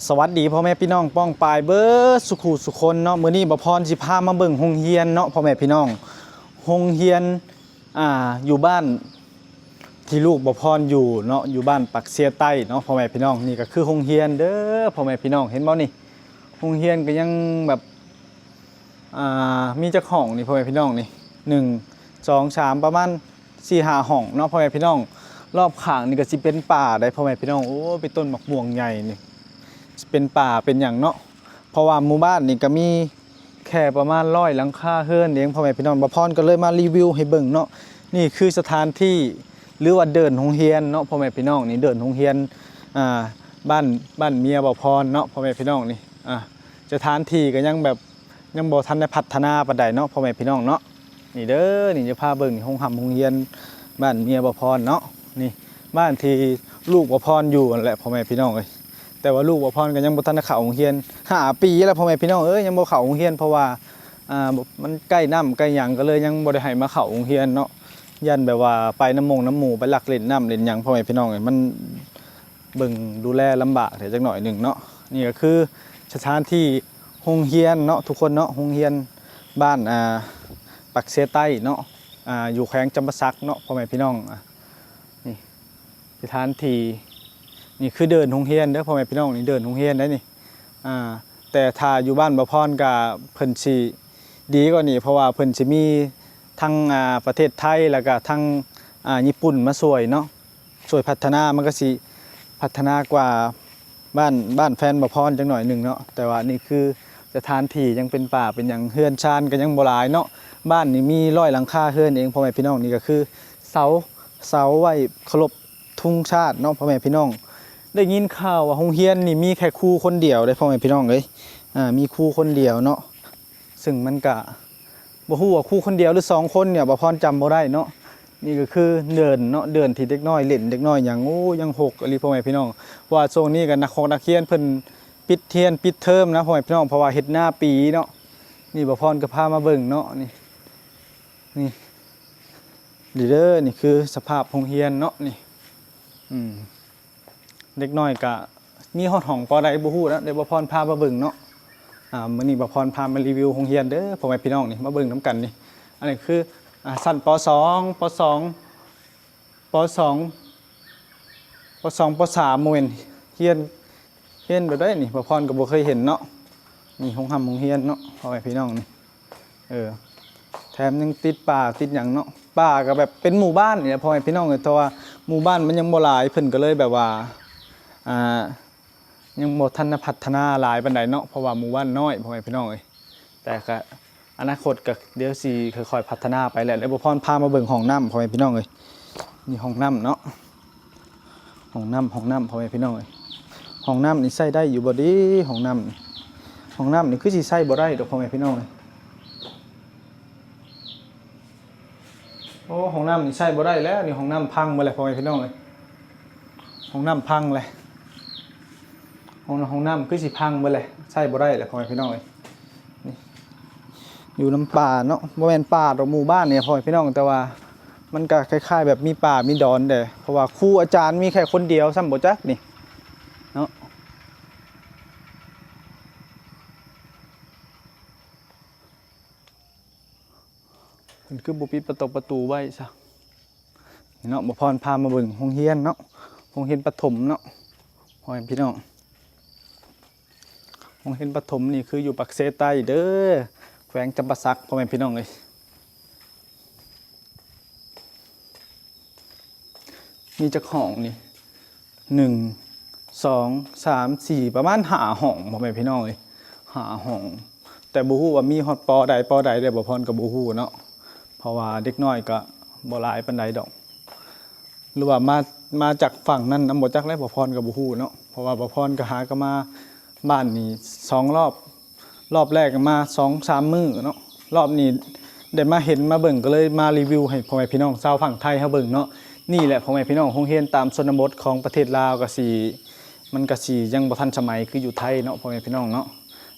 ສະຫວັດດີພໍ່ແມ່ພີ່ນ້ອງປ້ອງປາຍເບິດສູ່ຄູ່ສູ່ຄົນເນາະ. ມື້ນີ້ບ່າວພອນຊິພາມາເບິ່ງໂຮງຮຽນເນາະພໍ່ແມ່ພີ່ນ້ອງ. ໂຮງຮຽນ ອ່າ ຢູ່ບ້ານທີ່ລູກບ່າວພອນຢູ່ເນາະ, ຢູ່ບ້ານປາກເຊຍໃຕ້ເນາະພໍ່ແມ່ພີ່ນ້ອງ. ນີ້ກໍຄືໂຮງຮຽນເດີພໍ່ແມ່ພີ່ນ້ອງ, ເຫັນບໍ່ນີ້? ໂຮງຮຽນກໍຍັງແບບ ອ່າ ມີຈັກຫ້ອງນີ້ພໍ່ແມ່ພີ່ນ້ອງນີ້? ໜຶ່ງ ສອງ ສາມ ປະມານສີ່ຫ້າຫ້ອງເນາະພໍ່ແມ່ພີ່ນ້ອງ. ລອບຂ້າງນີ້ກໍຊິເປັນປ່າໄດ໋ພໍ່ແມ່ພີ່ນ້ອງ. ໂອ້ ເປັນຕົ້ນໝາກມ່ວງໃຫຍ່ນີ້ ຊິເປັນປ່າເປັນຫຍັງເນາະ, ເພາະວ່າໝູ່ບ້ານນີ້ກໍມີແຄ່ປະມານຮ້ອຍຫຼັງຄາເຮືອນເອງພໍ່ແມ່ພີ່ນ້ອງ. ບ່າວພອນກໍເລີຍມາຣີວິວໃຫ້ເບິ່ງເນາະ. ນີ້ຄືສະຖານທີ່ ຫຼືວ່າເດີ່ນໂຮງຮຽນເນາະພໍ່ແມ່ພີ່ນ້ອງ. ນີ້ເດີ່ນໂຮງຮຽນ ອ່າ ບ້ານ ບ້ານເມຍບ່າວພອນເນາະພໍ່ແມ່ພີ່ນ້ອງ. ນີ້ ອ່າ ສະຖານທີ່ກໍຍັງແບບ ຍັງບໍ່ທັນໄດ້ພັດທະນາປານໃດເນາະພໍ່ແມ່ພີ່ນ້ອງເນາະ. ນີ້ເດີ ນີ້ຈະພາເບິ່ງ ນີ້ໂຮງຮ່ຳໂຮງຮຽນບ້ານເມຍບ່າວພອນເນາະ. ນີ້ບ້ານທີ່ລູກບ່າວພອນຢູ່ຫັ້ນແຫຼະພໍ່ແມ່ພີ່ນ້ອງເອີຍ. ແຕ່ວ່າລູກບ່າວພອນກໍຍັງບໍ່ທັນໄດ້ເຂົ້າໂຮງຮຽນ ຫ້າປີແລ້ວພໍ່ແມ່ພີ່ນ້ອງເອີຍ, ຍັງບໍ່ເຂົ້າໂຮງຮຽນ ເພາະວ່າ ອ່າ ມັນໃກ້ນ້ຳໃກ້ຫຍັງ ກໍເລີຍຍັງບໍ່ໄດ້ໃຫ້ມາເຂົ້າໂຮງຮຽນເນາະ. ຢ້ານແບບວ່າໄປນຳມົງນຳໝູ່ ໄປລັກຫຼິ້ນນ້ຳຫຼິ້ນຫຍັງ ພໍ່ແມ່ພີ່ນ້ອງເອີຍ, ມັນ ເບິ່ງດູແລລຳບາກແດ່ຈັກໜ້ອຍໜຶ່ງເນາະ. ນີ້ກໍຄືສະຖານທີ່ໂຮງຮຽນເນາະທຸກຄົນເນາະ, ໂຮງຮຽນບ້ານ ອ່າ ປາກເຊໃຕ້ເນາະ, ອ່າ ຢູ່ແຂວງຈຳປາສັກເນາະ ພໍ່ແມ່ພີ່ນ້ອງ. ອ່າ ນີ້ສະຖານທີ່ ນີ້ຄືເດີ່ນໂຮງຮຽນເດີ ພໍ່ແມ່ພີ່ນ້ອງ, ນີ້ເດີ່ນໂຮງຮຽນໄດ໋ນີ້. ອ່າ ແຕ່ຖ້າຢູ່ບ້ານບ່າວພອນກໍເພິ່ນຊິດີກວ່ານີ້ ເພາະວ່າເພິ່ນຊິມີທັງ ອ່າ ປະເທດໄທ ແລ້ວກໍທັງ ອ່າ ຍີ່ປຸ່ນມາຊ່ວຍເນາະ. ຊ່ວຍພັດທະນາ ມັນກໍຊິພັດທະນາກວ່າບ້ານ ບ້ານແຟນບ່າວພອນຈັກໜ້ອຍໜຶ່ງເນາະ. ແຕ່ວ່ານີ້ຄືສະຖານທີ່ຍັງເປັນປ່າເປັນຫຍັງ, ເຮືອນຊານກໍຍັງບໍ່ຫຼາຍເນາະ. ບ້ານນີ້ມີຮ້ອຍຫຼັງຄາເຮືອນເອງ ພໍ່ແມ່ພີ່ນ້ອງ. ນີ້ກໍຄືເສົາ ເສົາໄວ້ເຄົາລົບທຸງຊາດເນາະ ພໍ່ແມ່ພີ່ນ້ອງ. ໄດ້ຍິນຂ່າວວ່າໂຮງຮຽນນີ້ມີແຄ່ຄູຄົນດຽວເດ້ ພໍ່ແມ່ພີ່ນ້ອງເອີຍ. ອ່າ ມີຄູຄົນດຽວເນາະ. ຊຶ່ງມັນກະບໍ່ຮູ້ວ່າຄູຄົນດຽວ ຫຼື ສອງຄົນນີ້ ບ່າວພອນຈຳບໍ່ໄດ້ເນາະ. ນີ້ກໍຄືເດີ່ນເນາະ, ເດີ່ນທີ່ເດັກນ້ອຍຫຼິ້ນ ເດັກນ້ອຍຫຍັງ. ໂອ້ ຍັງຮົກອີ່ຫຼີ ພໍ່ແມ່ພີ່ນ້ອງ, ເພາະວ່າຊ່ວງນີ້ກໍນັກຮອກນັກຮຽນເພິ່ນປິດຮຽນປິດເທີມນະ ພໍ່ແມ່ພີ່ນ້ອງ, ເພາະວ່າເຮັດນາປີເນາະ. ນີ້ບ່າວພອນກໍພາມາເບິ່ງເນາະ. ນີ້ ນີ້ ນີ້ເດີ ນີ້ຄືສະພາບໂຮງຮຽນເນາະ ນີ້. ອືມ ເດັກນ້ອຍກະມີຮອດຫ້ອງ ປໍໃດບໍ່ຮູ້ນະ, ດຽວບ່າວພອນພາມາເບິ່ງເນາະ. ອ່າ ມື້ນີ້ບ່າວພອນພາມາຣີວິວໂຮງຮຽນເດີ ພໍ່ແມ່ພີ່ນ້ອງ. ນີ້ ມາເບິ່ງນຳກັນນີ້. ອັນນີ້ຄື ອ່າ ຊັ້ນ ປໍສອງ ປໍສອງ ປໍສອງ ປໍສອງ ປໍສາມ ບໍ່ແມ່ນ ຮຽນ ຮຽນແບບໃດນີ້ ບ່າວພອນກໍບໍ່ເຄີຍເຫັນເນາະ. ນີ້ໂຮງຮ່ຳໂຮງຮຽນເນາະ ພໍ່ແມ່ພີ່ນ້ອງນີ້. ເອີ ແຖມຍັງຕິດປ່າຕິດຫຍັງເນາະ, ປ່າກໍແບບເປັນໝູ່ບ້ານນີ້ແຫຼະ ພໍ່ແມ່ພີ່ນ້ອງເອີຍ. ແຕ່ວ່າໝູ່ບ້ານມັນຍັງບໍ່ຫຼາຍ ເພິ່ນກໍເລີຍແບບວ່າ ອ່າ ຍັງບໍ່ທັນໄດ້ພັດທະນາຫຼາຍປານໃດເນາະ ເພາະວ່າໝູ່ບ້ານນ້ອຍ ພໍ່ແມ່ພີ່ນ້ອງເອີຍ. ແຕ່ກະອະນາຄົດກະດຽວຊິຄ່ອຍໆພັດທະນາໄປແຫຼະ. ແລ້ວບ່າວພອນພາມາເບິ່ງຫ້ອງນ້ຳ ພໍ່ແມ່ພີ່ນ້ອງເອີຍ. ນີ້ຫ້ອງນ້ຳເນາະ, ຫ້ອງນ້ຳ ຫ້ອງນ້ຳ ພໍ່ແມ່ພີ່ນ້ອງເອີຍ. ຫ້ອງນ້ຳນີ້ໃຊ້ໄດ້ຢູ່ບໍ່ເດ? ຫ້ອງນ້ຳ ຫ້ອງນ້ຳນີ້ຄືຊິໃຊ້ບໍ່ໄດ້ດອກ ພໍ່ແມ່ພີ່ນ້ອງເອີຍ. ໂອ້ ຫ້ອງນ້ຳນີ້ໃຊ້ບໍ່ໄດ້ແລ້ວນີ້, ຫ້ອງນ້ຳພັງໝົດແລ້ວ ພໍ່ແມ່ພີ່ນ້ອງເອີຍ. ຫ້ອງນ້ຳພັງແລ້ວ, ຫ້ອງ ຫ້ອງນ້ຳຄືຊິພັງໝົດແລ້ວ, ໃຊ້ບໍ່ໄດ້ແລ້ວ ພໍ່ແມ່ພີ່ນ້ອງເອີຍ. ນີ້ ຢູ່ນຳປ່າເນາະ, ບໍ່ແມ່ນປ່າດອກ ໝູ່ບ້ານນີ້ ພໍ່ແມ່ພີ່ນ້ອງ, ແຕ່ວ່າມັນກໍຄ້າຍໆແບບມີປ່າມີດອນແດ່, ເພາະວ່າຄູອາຈານມີແຄ່ຄົນດຽວຊ້ຳ ບໍ່ຈັກນີ້ເນາະ. ເພິ່ນຄືບໍ່ປິດປະຕົກປະຕູໄວ້ຊະ. ນີ້ເນາະ, ບ່າວພອນພາມາເບິ່ງໂຮງຮຽນເນາະ, ໂຮງຮຽນປະຖົມເນາະ ພໍ່ແມ່ພີ່ນ້ອງ. ໂຮງຮຽນປະຖົມນີ້ຄືຢູ່ປາກເຊໃຕ້ເດີ, ແຂວງຈຳປາສັກ ພໍ່ແມ່ພີ່ນ້ອງເອີຍ. ມີຈັກຫ້ອງນີ້? ໜຶ່ງ ສອງ ສາມ ສີ່ ປະມານຫ້າຫ້ອງ ພໍ່ແມ່ພີ່ນ້ອງເອີຍ, ຫ້າຫ້ອງ. ແຕ່ບໍ່ຮູ້ວ່າມີຮອດ ປໍໃດ ປໍໃດເດ້, ບ່າວພອນກໍບໍ່ຮູ້ເນາະ, ເພາະວ່າເດັກນ້ອຍກໍບໍ່ຫຼາຍປານໃດດອກ. ຫຼືວ່າມາ ມາຈາກຝັ່ງນັ້ນນຳ ບໍ່ຈັກແຫຼະ, ບ່າວພອນກໍບໍ່ຮູ້ເນາະ, ເພາະວ່າບ່າວພອນກໍຫາກໍມາບ້ານນີ້ສອງລອບ, ລອບແລກມາສອງສາມມື້ເນາະ, ລອບນີ້ໄດ້ມາເຫັນມາເບິ່ງ ກໍເລີຍມາຣີວິວໃຫ້ພໍ່ແມ່ພີ່ນ້ອງຊາວຝັ່ງໄທເຮົາເບິ່ງເນາະ. ນີ້ແຫຼະ ພໍ່ແມ່ພີ່ນ້ອງ, ໂຮງຮຽນຕາມຊົນນະບົດຂອງປະເທດລາວກໍຊິ ມັນກໍຊິຍັງບໍ່ທັນສະໄໝຄືຢູ່ໄທເນາະ ພໍ່ແມ່ພີ່ນ້ອງເນາະ.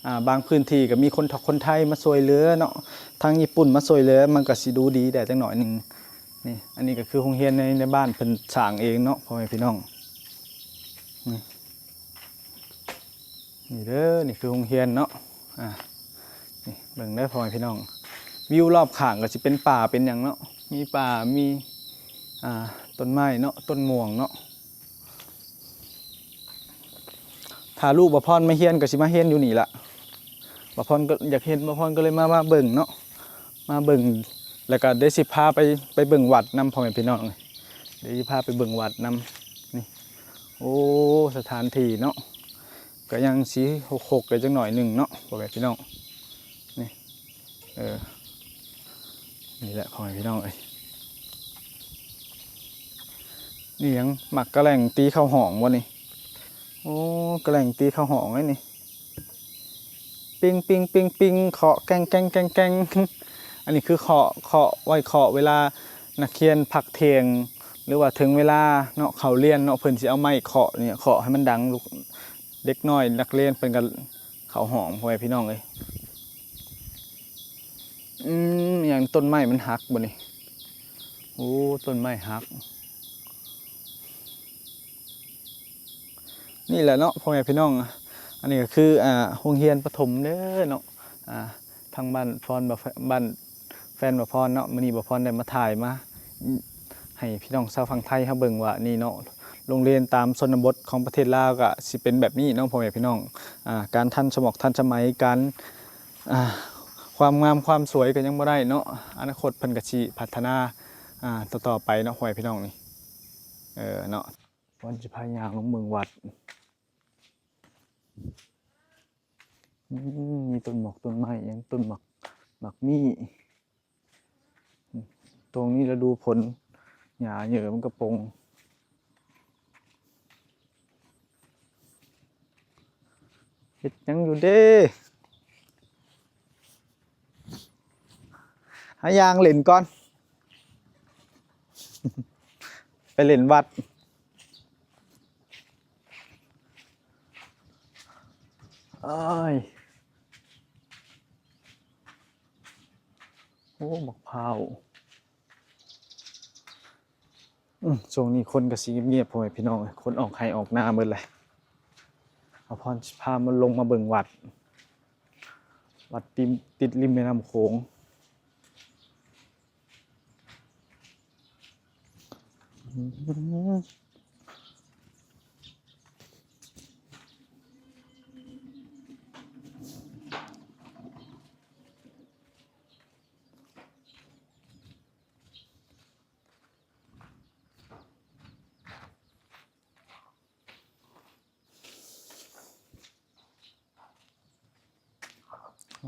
ອ່າ ບາງພື້ນທີ່ກໍມີຄົນ ຄົນໄທມາຊ່ວຍເຫຼືອເນາະ, ທາງຍີ່ປຸ່ນມາຊ່ວຍເຫຼືອ ມັນກໍຊິດູດີແດ່ຈັກໜ້ອຍໜຶ່ງ. ນີ້ ອັນນີ້ກໍຄືໂຮງຮຽນໃນ ໃນບ້ານເພິ່ນສ້າງເອງເນາະ ພໍ່ແມ່ພີ່ນ້ອງ. ນີ້ ນີ້ ນີ້ເດີ ນີ້ຄືໂຮງຮຽນເນາະ ອ່າ ນີ້ເບິ່ງເດີພໍ່ແມ່ພີ່ນ້ອງ ວິວລອບຂ້າງກໍຊິເປັນປ່າເປັນຫຍັງເນາະ ມີປ່າ ມີ ອ່າ ຕົ້ນໄມ້ເນາະ ຕົ້ນມ່ວງເນາະ. ຖ້າລູກບ່າວພອນມາຮຽນກໍຊິມາຮຽນຢູ່ນີ້ລະ ບ່າວພອນກໍຢາກເຫັນ ບ່າວພອນກໍເລີຍມາ ມາເບິ່ງເນາະ ມາເບິ່ງ ແລ້ວກໍເດຊິພາໄປ ໄປເບິ່ງວັດນຳພໍ່ແມ່ພີ່ນ້ອງ ເດຊິພາໄປເບິ່ງວັດນຳ. ນີ້ ໂອ້ ສະຖານທີ່ເນາະ ກໍຍັງຊິຮົກໆໄປຈັກໜ້ອຍໜຶ່ງເນາະ ພໍ່ແມ່ພີ່ນ້ອງ ນີ້ ເອີ ນີ້ແຫຼະພໍ່ແມ່ພີ່ນ້ອງເອີຍ ນີ້ຫຍັງ ໝາກກະແຫຼ່ງຕີເຂົ້າຫ້ອງບໍ່ນີ້? ໂອ້ ກະແຫຼ່ງຕີເຂົ້າຫ້ອງເດ້ນີ້ ປິງ ປິງ ປິງ ປິງ ເຄາະແກ້ງ ແກ້ງ ແກ້ງ ແກ້ງ. ອັນນີ້ຄືເຄາະ ເຄາະ ໄວ້ເຄາະເວລານັກຮຽນພັກທ່ຽງ ຫຼືວ່າເຖິງເວລາເນາະ ເຂົ້າຮຽນເນາະ ເພິ່ນຊິເອົາໄມ້ເຄາະນີ້ ເຄາະໃຫ້ມັນດັງ ເດັກນ້ອຍນັກຮຽນເພິ່ນກໍເຂົ້າຫ້ອງ ພໍ່ແມ່ພີ່ນ້ອງເອີຍ. ອືມ ຫຍັງ ຕົ້ນໄມ້ມັນຫັກບໍ່ນີ້? ໂອ້ ຕົ້ນໄມ້ຫັກ. ນີ້ແຫຼະເນາະ ພໍ່ແມ່ພີ່ນ້ອງ ອັນນີ້ກໍຄື ອ່າ ໂຮງຮຽນປະຖົມເດີເນາະ ອ່າ ທາງບ້ານພອນ ບ້ານແຟນບ່າວພອນເນາະ ມື້ນີ້ບ່າວພອນໄດ້ມາຖ່າຍ ມາໃຫ້ພີ່ນ້ອງຊາວຝັ່ງໄທເຮົາເບິ່ງວ່າ ນີ້ເນາະ ໂຮງຮຽນຕາມຊົນນະບົດຂອງປະເທດລາວກໍຊິເປັນແບບນີ້ເນາະ ພໍ່ແມ່ພີ່ນ້ອງ ອ່າ ການທັນສະໝອກທັນສະໄໝ ການ ອ່າ ຄວາມງາມຄວາມສວຍກໍຍັງບໍ່ໄດ້ເນາະ ອະນາຄົດເພິ່ນກໍຊິພັດທະນາ ອ່າ ຕໍ່ໆໄປເນາະ ພໍ່ແມ່ພີ່ນ້ອງ ນີ້ ເອີ ເນາະ. ກ່ອນຈະພາຍ່າງລົງເບິ່ງວັດ ອືມ ມີຕົ້ນໝາກຕົ້ນໄມ້ຫຍັງ ຕົ້ນໝາກ ໝາກມີ້ ອືມ ຊ່ວງນີ້ລະດູຝົນ ຫຍ້າເຫຍື້ອມັນກະປົງ. ເຮັດຫຍັງຢູ່ເດ້? ຫາຍ່າງຫຼິ້ນກ່ອນ ໄປຫຼິ້ນວັດ. ເອີຍ ໂອ້ ບັກພ້າວ. ອືມ ຊ່ວງນີ້ຄົນກໍຊິງຽບໆ ພໍ່ແມ່ພີ່ນ້ອງເອີຍ ຄົນອອກໄຮ່ອອກນາເບິດແຫຼະ. ອາພອນຊິພາມາລົງມາເບິ່ງວັດ ວັດຕິດ ຕິດລິມແມ່ນ້ຳໂຂງ.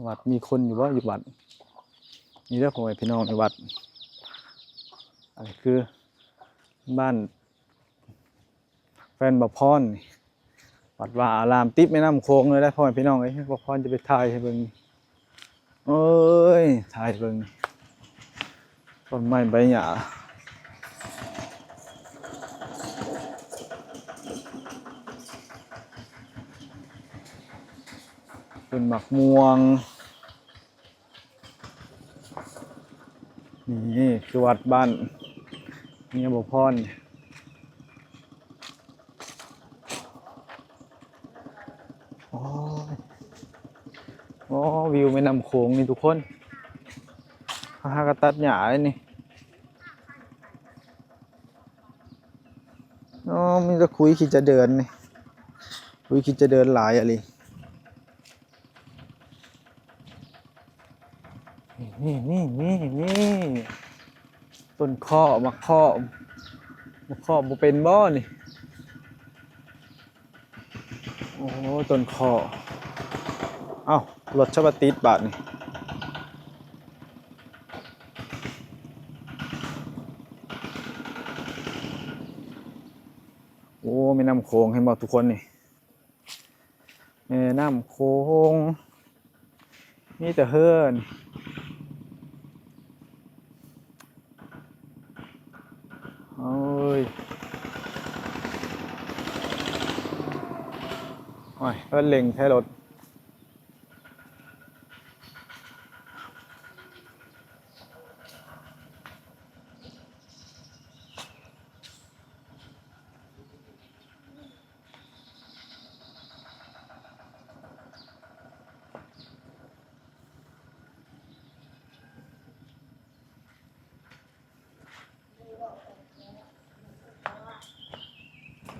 ວັດມີຄົນຢູ່ບໍ່? ຢູ່ວັດ ນີ້ເດີ ພໍ່ແມ່ພີ່ນ້ອງ ໃນວັດ ອັນນີ້ຄືບ້ານແຟນບ່າວພອນ ວັດວາອາລາມ ຕິດແມ່ນ້ຳໂຂງເລີຍເດີ ພໍ່ແມ່ພີ່ນ້ອງເອີຍ. ບ່າວພອນຈະໄປຖ່າຍໃຫ້ເບິ່ງ ເອີຍ ຖ່າຍເບິ່ງ ຕົ້ນໄມ້ໃບຫຍ້າ ຕົ້ນໝາກມ່ວງ. ນີ້ຄືວັດບ້ານເມຍບ່າວພອນ. ໂອ້ຍ ໂອ້ ວິວແມ່ນ້ຳໂຂງນີ້ທຸກຄົນ ເຂົາຫາກໍຕັດຫຍ້າໄວ້ນີ້. ໂອ້ ມີແຕ່ຂຸຍຂີ້ຈະເດີນນີ້ ຂຸຍຂີ້ຈະເດີນຫຼາຍອີ່ຫຼີ. ນີ້ ນີ້ ນີ້ ນີ້ ຕົ້ນເຄາະ ໝາກເຄາະ ໝາກເຄາະບໍ່ເປັນບໍ່ນີ້? ໂອ້ ຕົ້ນເຄາະ. ເອົ້າ ລົດຊະບາຕິດບາດນີ້. ໂອ້ ແມ່ນ້ຳໂຂງ ເຫັນບໍ່ທຸກຄົນນີ້? ແມ່ນ້ຳໂຂງ ມີແຕ່ເຮືອນ. ໂອ້ຍ ໂອ້ຍ ເພິ່ນເລັ່ງແທ້ລົດ. ໂ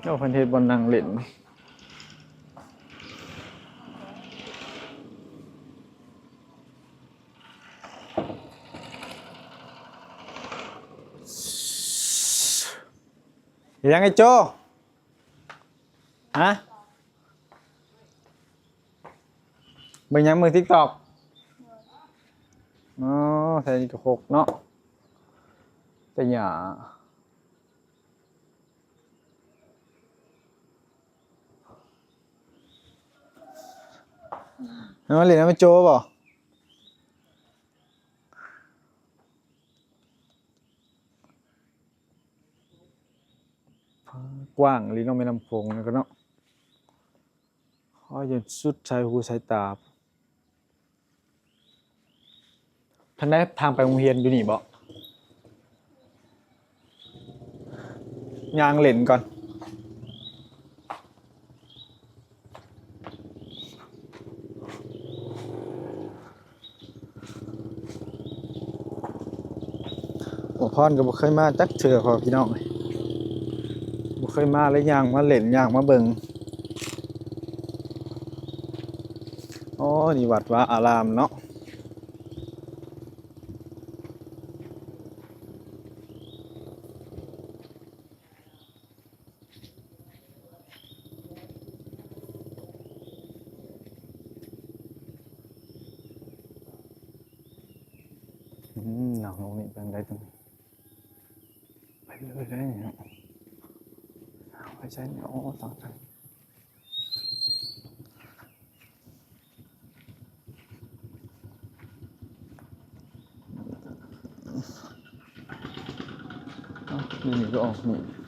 ໂອ້ ເພິ່ນເຮັດບ່ອນນັ່ງຫຼິ້ນ. ເຮັດຫຍັງໄອ້ໂຈ້? ຮະ? ເບິ່ງຫຍັງ? ເບິ່ງ TikTok? ອໍ ໃສ່ກະໂພກເນາະ ແຕ່ຫຍ້າ. ເອົາມາຫຼິ້ນນຳແມ່ໂຈ້ບໍ່? ກວ້າງອີ່ຫຼີເນາະ ແມ່ນ້ຳໂຂງນີ້ກໍເນາະ. ໂອ້ຍ ຈົນສຸດສາຍຫູສາຍຕາ. ທາງໃດ ທາງໄປໂຮງຮຽນຢູ່ນີ້ບໍ? ຍ່າງຫຼິ້ນກ່ອນ. ບໍ່ພອນກໍບໍ່ເຄີຍມາຈັກເທື່ອ ພໍ່ພີ່ນ້ອງເອີຍ ບໍ່ເຄີຍມາເລີຍ. ຍ່າງມາຫຼິ້ນ ຍ່າງມາເບິ່ງ. ໂອ້ ນີ້ວັດວາອາລາມເນາະ. ອືມ ນັ່ງລົງນີ້ເບິ່ງໄດ້ຕົງນີ້ ໄປເລີຍໄດ້ນີ້ເນາະ. ເອົາ ໄປໃສນີ້? ໂອ້ ຕາຍ ຕາຍ. ເອົ້າ ນີ້ກໍອອກນີ້.